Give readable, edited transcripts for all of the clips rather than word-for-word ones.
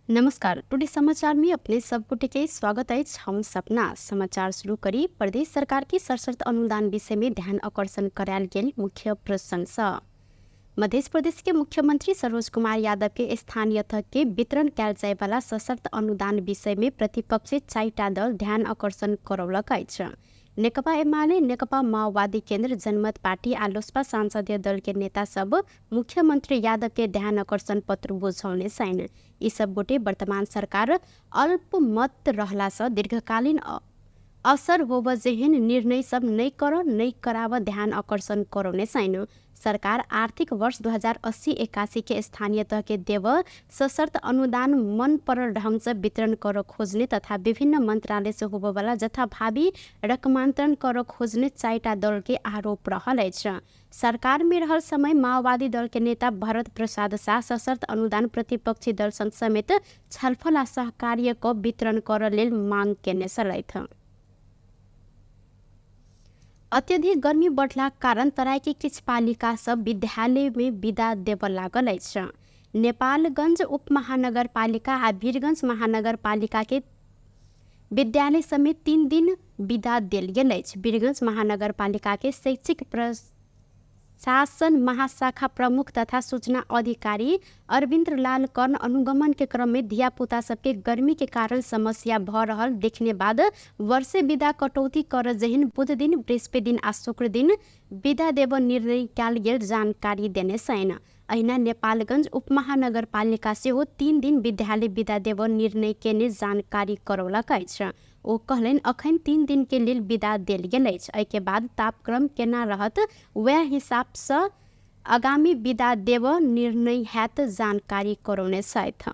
नमस्कार, टुडे समाचार में अपने सब गोटे के स्वागत अछि। हम सपना समाचार शुरू करी। प्रदेश सरकार के सशर्त अनुदान विषय में ध्यान आकर्षण करायल गेल मुख्य प्रसंग सँ मध्य प्रदेश के मुख्यमंत्री सरोज कुमार यादव के स्थानीय तह के वितरण कयल जाय वाला सशर्त अनुदान विषय में प्रतिपक्षी चारिटा दल ध्यान आकर्षण करौलक अछि। नेकपा एमाले, नेकपा माओवादी केन्द्र, जनमत पार्टी आ लोसपा सांसदीय दल के नेता सब मुख्यमंत्री यादव के ध्यान आकर्षण पत्र बुझौने छनि। ई सब गोटे वर्तमान सरकार अल्पमत रहला सँ दीर्घकालीन असर होब जेहन निर्णय सब नहि कर नहि कराब ध्यान आकर्षण करौने छनि। सरकार आर्थिक वर्ष 2080-81 के स्थानीय तह के देव सशर्त अनुदान मन परल ढंग से वितरण कर खोज्ने तथा विभिन्न मंत्रालय से होबवाला जथाभावी रकमांतरण कर खोज्ने चारिटा दल के आरोप रहल अछि। सरकार में रहल समय माओवादी दल के नेता भरत प्रसाद शाह सशर्त अनुदान प्रतिपक्षी दल संग समेत छलफल आ सहकार्य क वितरण कर लेल मांग केने छलथि। अत्यधिक गर्मी बढ़लाक कारण तराईके किछु पालिका सब विद्यालयमे विदा देबऽ लागल अछि। नेपालगञ्ज उपमहानगरपालिका आ वीरगञ्ज महानगरपालिकाके विद्यालय समेत 3 दिन विदा देल गेल अछि। वीरगञ्ज महानगरपालिकाके शैक्षिक प्रशासन महाशाखा प्रमुख तथा सूचना अधिकारी अरविन्द लाल कर्ण अनुगमन के क्रम में धियापुता सबके गर्मी के कारण समस्या भ रहल देखने बाद वर्षे विदा कटौती कर जेहन बुध दिन, बृहस्पति दिन आ शुक्र दिन विदा देब निर्णय कयल गेल जानकारी देने छनि। अहिना नेपालगञ्ज उपमहानगरपालिका सेहो 3 दिन विद्यालय विदा देब निर्णय केने जानकारी करौलक अछि। ओ कहलनि, अखन 3 दिन के लेल विदा देल गेल अछि। एहिके बाद तापक्रम केना रहत वएह हिसाबसँ आगामी विदा देब निर्णय हैत जानकारी करौने छथि।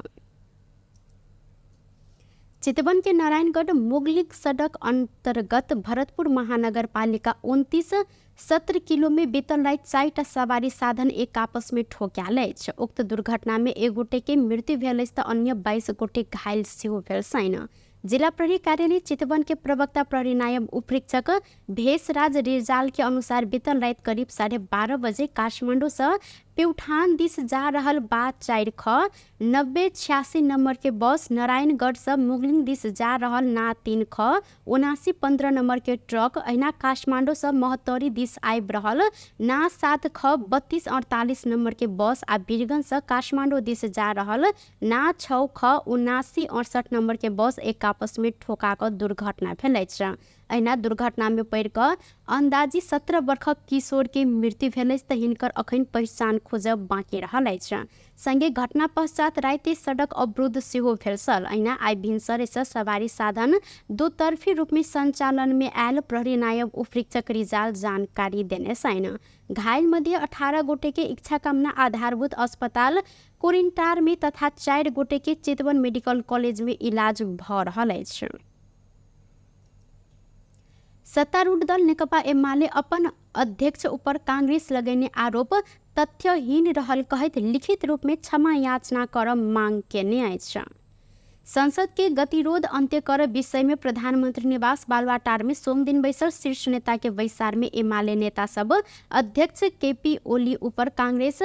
चितवन के नारायणगढ़ मुगलिक सड़क अंतर्गत भरतपुर महानगरपालिका 29 17 किलो में बीतल राति 4टा सवारी साधन एक आपस में ठोकायल अछि। उक्त दुर्घटना में एक गोटे के मृत्यु भेल अछि तऽ अन्य 22 गोटे घायल सेहो भेल छनि। जिला प्रहरी कार्यालय चितवन के प्रवक्ता प्रहरी नायब उपरीक्षक भेषराज रिजाल के अनुसार बीतल राति करीब 12:30 बजे काठमांडू से प्युठान दिस जा रहल बा 4 ख 9086 नंबर के बस नारायणगढ़ से मुगलिंग दिस जा रहल ना 3 ख 7915 नंबर के ट्रक अहिना काठमांडू से महोत्तरी दिस आबि रहल ना 7 ख 3248 नंबर के बस आ वीरगंज से काठमांडू दिस जा रहल ना 6 ख 7968 नंबर के बस एक आपस में ठोका कऽ दुर्घटना भेल अछि। अहिना दुर्घटना में पड़ि कऽ अंदाजी 17 वर्षक किशोर के मृत्यु भेल अछि तऽ हिनकर अखन पहिचान खोजब बाँकी रहल अछि। संगे घटना पश्चात राति सड़क अवरुद्ध सेहो भेल छल। अहिना आइ भिनसरे से सवारी साधन दोतर्फी रूप में संचालन में आयल प्रहरी नायब उपरीक्षक रिजाल जानकारी देने छनि। घायल मध्ये 18 गोटे के इच्छा कामना आधारभूत अस्पताल कोरिन्टार में तथा 4 गोटे के चितवन मेडिकल कॉलेज में इलाज भ रहल अछि। सत्तारूढ़ दल नेकपा एमाले अपन अध्यक्ष ऊपर कांग्रेस लगेने आरोप तथ्यहीन रहल कहैत लिखित रूप में क्षमा याचना कर मांग केने अछि। संसद के गतिरोध अंत्य कर विषय में प्रधानमंत्री निवास बालुवाटार में सोमदिन बैसल शीर्ष नेता के बैसार में एमाले नेता सब अध्यक्ष केपी ओली ऊपर कांग्रेस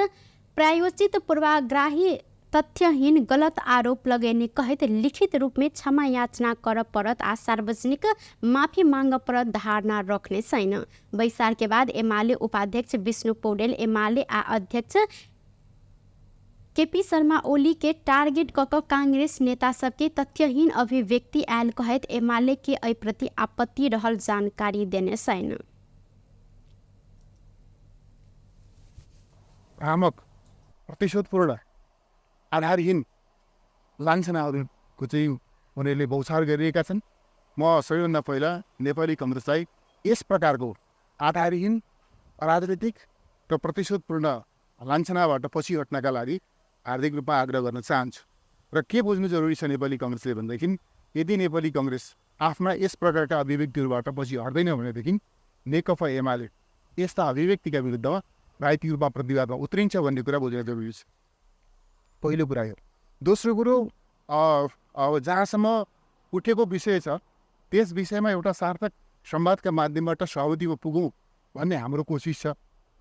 प्रायोजित पूर्वाग्राही तथ्यहीन गलत आरोप लगेने कहैत लिखित रूप में क्षमा याचना कर पड़त आ सार्वजनिक माफी मांग पड़त धारणा रखने छनि। बैसार के बाद एमाले उपाध्यक्ष विष्णु पौडेल एमाले आ अध्यक्ष केपी शर्मा ओली के टारगेट क कऽ कांग्रेस नेता सबके तथ्यहीन अभिव्यक्ति आयल कहैत एमाले के एहि प्रति आपत्ति रहल जानकारी देने छनि। भ्रामक, प्रतिशोधपूर्ण, आधारहीन लाञ्छनाहरूको चाहिँ उनीहरूले बौछार गरिरहेका छन्। म सबैभन्दा पहिला नेपाली कङ्ग्रेसलाई यस प्रकारको आधारहीन, अराजनीतिक र प्रतिशोधपूर्ण लाञ्छनाबाट पछि हट्नका लागि हार्दिक रूपमा आग्रह गर्न चाहन्छु। र के बुझ्नु जरुरी छ नेपाली कङ्ग्रेसले भनेदेखि यदि नेपाली कङ्ग्रेस आफ्ना यस प्रकारका अभिव्यक्तिहरूबाट पछि हट्दैन भनेदेखि नेकपा एमाले यस्ता अभिव्यक्तिका विरुद्धमा राजनीतिक रूपमा प्रतिवादमा उत्रिन्छ भन्ने कुरा बुझ्न जरुरी छ। पहिलो कुरा यो। दोस्रो कुरो, अब जहाँसम्म उठेको विषय छ त्यस विषयमा एउटा सार्थक संवादका माध्यमबाट सहमतिमा पुगौँ भन्ने हाम्रो कोसिस छ।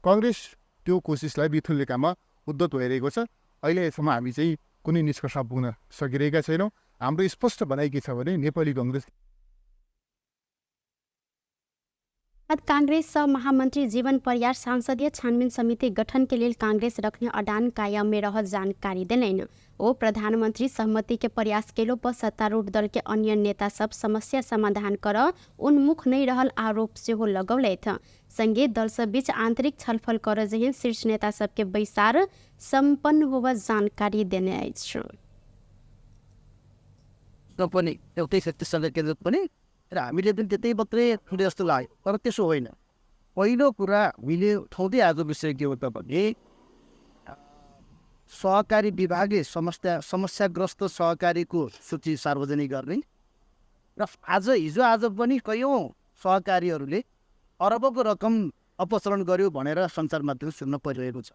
कङ्ग्रेस त्यो कोसिसलाई बिथोल्ने काममा उद्यत भइरहेको छ। अहिलेसम्म हामी चाहिँ कुनै निष्कर्षमा पुग्न सकिरहेका छैनौँ। हाम्रो स्पष्ट भनाइ के छ भने नेपाली कङ्ग्रेस कांग्रेस सह महामन्त्री जीवन परियार सांसदीय छानबिन समिति गठन के लेल कांग्रेस रखने अडान कायम में रहल जानकारी देलनि। ओ प्रधानमंत्री सहमति के प्रयास केलो पर सत्तारूढ़ दल के अन्य नेता सब समस्या समाधान कर उन्मुख नहीं रहल आरोप सेहो लगौलथि। संगे दल सब बीच आंतरिक छलफल कर जेहन शीर्ष नेता सबके बैसार सम्पन्न होब जानकारी देने अछि। पनि एउटै शक्तिसँग केन्द्रित पनि र हामीले पनि त्यतै मात्रै हुने जस्तो लाग्यो, तर त्यसो होइन। पहिलो कुरा हामीले उठाउँदै आएको विषय के हो त भने सहकारी विभागले समस्याग्रस्त सहकारीको सूची सार्वजनिक गर्ने र आज हिजो आज पनि कैयौँ सहकारीहरूले अरबौँको रकम अपचलन गर्यो भनेर सञ्चार माध्यम सुन्न परिरहेको छ।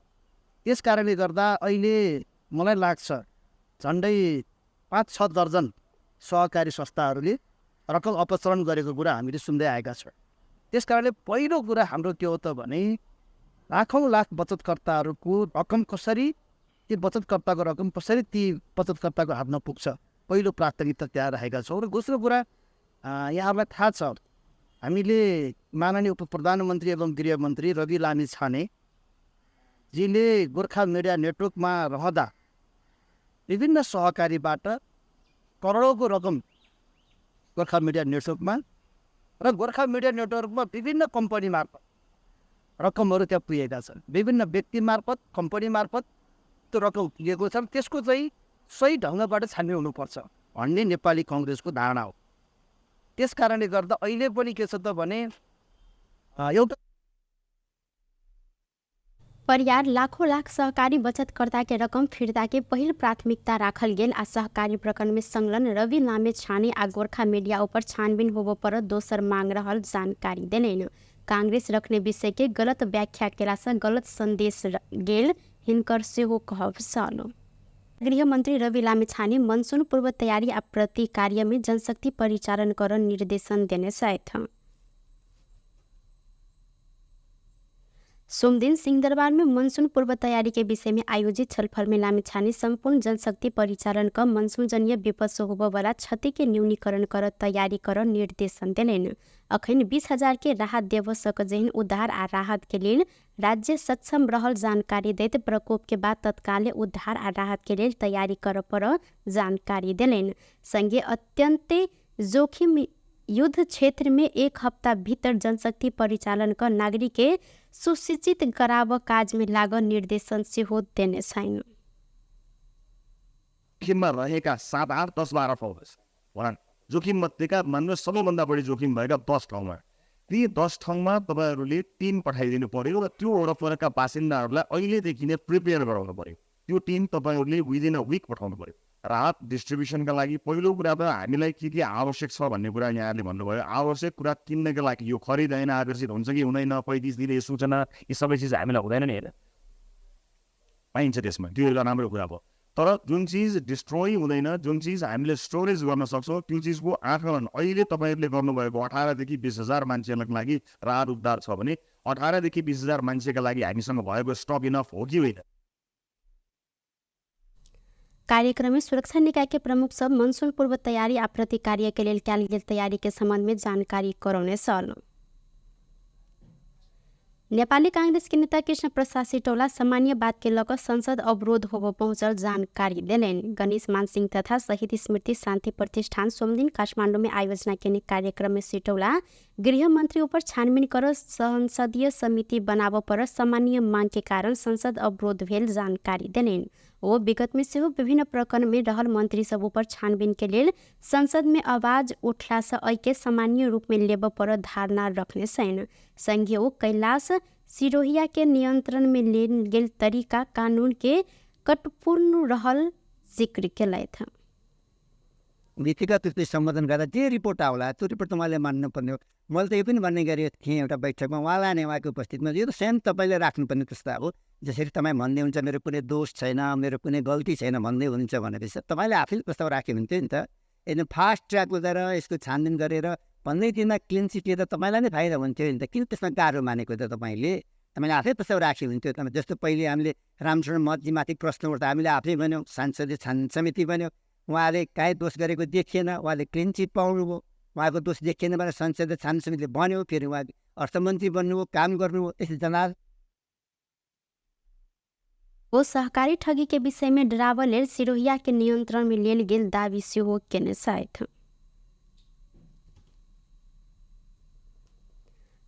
त्यस कारणले गर्दा अहिले मलाई लाग्छ झन्डै 5-6 दर्जन सहकारी संस्थाहरूले रकम अपचलन गरेको कुरा हामीले सुन्दै आएका छौँ। त्यस कारणले पहिलो कुरा हाम्रो के हो त भने लाखौँ लाख बचतकर्ताहरूको रकम कसरी, ती बचतकर्ताको रकम कसरी ती बचतकर्ताको हातमा पुग्छ, पहिलो प्राथमिकता त्यहाँ राखेका छौँ। र दोस्रो कुरा यहाँहरूलाई थाहा छ, हामीले माननीय उप प्रधानमन्त्री एवं गृहमन्त्री रवि लामिछानेजीले गोर्खा मिडिया नेटवर्कमा रहँदा विभिन्न सहकारीबाट करोडौँको रकम गोर्खा मिडिया नेटवर्कमा र गोर्खा मिडिया नेटवर्कमा विभिन्न कम्पनी मार्फत रकमहरू त्यहाँ पुगेका छन्, विभिन्न व्यक्ति मार्फत कम्पनी मार्फत त्यो रकम पुगेको छ। त्यसको चाहिँ सही ढङ्गबाट छानबिन हुनुपर्छ भन्ने नेपाली कङ्ग्रेसको धारणा हो। त्यस कारणले गर्दा अहिले पनि के छ त भने एउटा परियार लाखों लाख सहकारी बचतकर्ता के रकम फिर्ता के पहिल प्राथमिकता राखल गेल आ सहकारी प्रकरण में संलग्न रवि लामिछाने आ गोर्खा मीडिया ऊपर छानबीन होबो पर दोसर मांग रहल जानकारी देलनि। कांग्रेस रखने विषय के गलत व्याख्या केला से गलत संदेश गेल हिनकर सेहो कहब छल। गृहमन्त्री रवि लामिछाने मनसून पूर्व तयारी आ प्रतिकार्य में जनशक्ति परिचालन कर निर्देशन देने छथि। सोमदिन सिंहदरबार में मनसून पूर्व तैयारी के विषय में आयोजित छलफल में लामिछाने संपूर्ण जनशक्ति परिचालन क मनसूनजन्य विपद से होबयवला क्षति के न्यूनीकरण कर तैयारी कर निर्देशन देलनि। अखन 20,000 के राहत देव सक जेहन उद्धार आ राहत के लेल राज्य सक्षम रहल जानकारी दैत प्रकोप के बाद तत्काले उद्धार आ राहत के लेल तैयारी कर पर जानकारी देलनि। संगे अत्यंत जोखिम युद्ध क्षेत्र में एक हफ्ता भीतर जनशक्ति परिचालन क नागरिक के सुसूचित कराब काज में लागल निर्देशन सेहो देने छनि। जोखिममा रहेका 7, 8, 10, 12 ठाउँ भनौँ, जोखिम मध्येका मान्नु सबैभन्दा बढी जोखिम भएका 10 ठाउँमा, ती 10 ठाउँमा तपाईँहरूले टिम पठाइदिनु पर्यो र त्यो वरपरका बासिन्दाहरूलाई अहिलेदेखि नै प्रिपेयर गराउनु पर्यो। त्यो टिम तपाईँहरूले विदिन अ विक पठाउनु पर्यो। राहत डिस्ट्रिब्युसनका लागि पहिलो कुरा त हामीलाई के के आवश्यक छ भन्ने कुरा यहाँहरूले भन्नुभयो। आवश्यक कुरा किन्नका लागि यो खरिद ऐन आकर्षित हुन्छ कि हुँदैन, 35 दिने सूचना, यी सबै चिज हामीलाई हुँदैन नि, होइन पाइन्छ त्यसमा, त्यो एउटा राम्रो कुरा भयो। तर जुन चिज डिस्ट्रोय हुँदैन, जुन चिज हामीले स्टोरेज गर्न सक्छौँ, त्यो चिजको आकलन अहिले तपाईँहरूले गर्नुभएको 18 देखि 20 हजार मान्छेहरूको लागि राहत उद्धार छ भने 18 देखि 20 हजार मान्छेका लागि हामीसँग भएको स्टक इनफ हो कि होइन। कार्यक्रम में सुरक्षा निकाय के प्रमुख सब मनसून पूर्व तैयारी आ प्रतिकार्य के लेल कयल गेल तैयारी के संबंध में जानकारी करौने छल। नेपाली कांग्रेस के नेता कृष्ण प्रसाद सिटौला सामान्य बात के लऽ कऽ संसद अवरोध होबय पहुँचल जानकारी देलनि। गणेश मानसिंह तथा शहीद स्मृति शान्ति प्रतिष्ठान सोमदिन काठमाडौँ में आयोजना केने कार्यक्रम में सिटौला गृहमन्त्री ऊपर छानबिन कर संसदीय समिति बनाबऽ पर सामान्य मांग के कारण संसद अवरोध भेल जानकारी देलनि। ओ विगत में सेहो विभिन्न प्रकरण में रहल मंत्री सब ऊपर छानबिन के लेल संसद में आवाज उठला से एहिके सामान्य रूप में लेबऽ पर धारणा रखने छनि। संगे ओ कैलाश सिरोहिया के नियंत्रण में लेल गेल तरीका कानून के कटपूर्ण रहल जिक्र केलथि। नीतिगत त्यस्तै सम्बोधन गर्दा जे रिपोर्ट आउला त्यो रिपोर्ट त उहाँले मान्नुपर्ने हो। मैले त यो पनि भन्ने गरेको थिएँ एउटा बैठकमा उहाँलाई नै, उहाँको उपस्थितिमा, यो त स्वयं तपाईँले राख्नुपर्ने त्यस्तो। अब जसरी तपाईँ भन्दै हुन्छ मेरो कुनै दोष छैन, मेरो कुनै गल्ती छैन भन्दै हुनुहुन्छ भनेपछि तपाईँले आफैले प्रस्ताव राख्यो भने थियो नि त, एकदम फास्ट ट्र्याकमा गएर यसको छानबिन गरेर 15 दिनमा क्लिन चिट लिएर तपाईँलाई नै फाइदा हुन्थ्यो नि त। किन त्यसमा गाह्रो मानेको त तपाईँले? तपाईँले आफै प्रस्ताव राख्यो हुन्थ्यो। तपाईँ जस्तो पहिले हामीले रामचरण महतजीमाथि प्रश्न उठ्दा हामीले आफै भन्यौँ, सांसदीय छानबिन समिति बन्यो, उहाँले काहीँ दोष गरेको देखिएन, उहाँले क्लिन चिट पाउनुभयो, उहाँको दोष देखिएन भनेर संसदीय छानबिन समितिले बन्यो, फेरि उहाँ अर्थमन्त्री बन्नुभयो, काम गर्नुभयो। त्यसरी जनार ओ सहकारी ठगी के विषय में डरावल लेल सिरोहिया के नियंत्रण में लेल गेल दावी सेहो केने छथि।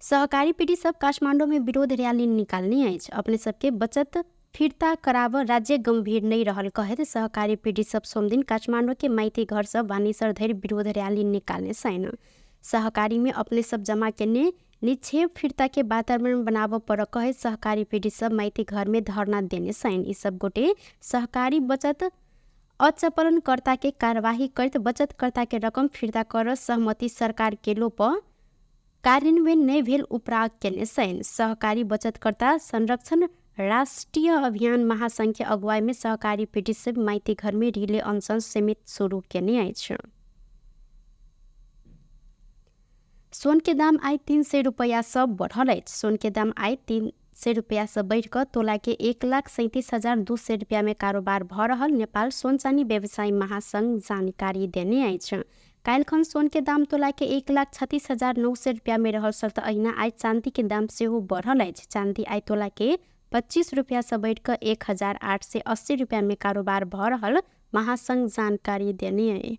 सहकारी पीढ़ी सब काठमाडौँ में विरोध रैली निकालने अछि। अपने सबके बचत फिर्ता कराब राज्य गंभीर नहीं रहल कहैत सहकारी पीढ़ी सब सोमदिन काठमाडौँ के माइती घर से बानेश्वर धरि विरोध रैली निकालने छैन। सहकारी में अपने सब जमा केने निक्षेप फिर्ता के वातावरण बनाब पर कहैत सहकारी पीढ़ी सब माइती घर में धरना देने छैन। यी सब गोटे सहकारी बचत अचपलनकर्ता के कार्यवाही करैत बचतकर्ता के रकम फिर्ता कर सहमति सरकार केलो पर कार्यान्वयन नहि भेल उपराग केने छैन। सहकारी बचतकर्ता संरक्षण राष्ट्रिय अभियान महासंघ के अगुवाई में सहकारी पीढ़ी सब माइती घर में रिले अनशन समेत शुरू केने अछि। सोन के दाम आइ 300 रुपैया सब बढ़ल अछि। सोन के दाम आइ 300 रुपैया से बढ़ि कऽ तोला के 1,37,200 रुपैया में कारोबार भऽ रहल नेपाल सोन चानी व्यवसायी महासंघ जानकारी देने अछि। काल्हिखन सोन के दाम तोला के 1,36,900 रुपैया में रहल छल, तऽ अहिना आइ चाँदी के दाम सेहो बढ़ल अछि। चाँदी आइ तोला के 25 रुपैया से बढ़ि कऽ 1,880 रुपैया में कारोबार भऽ रहल महासंघ जानकारी देने अछि।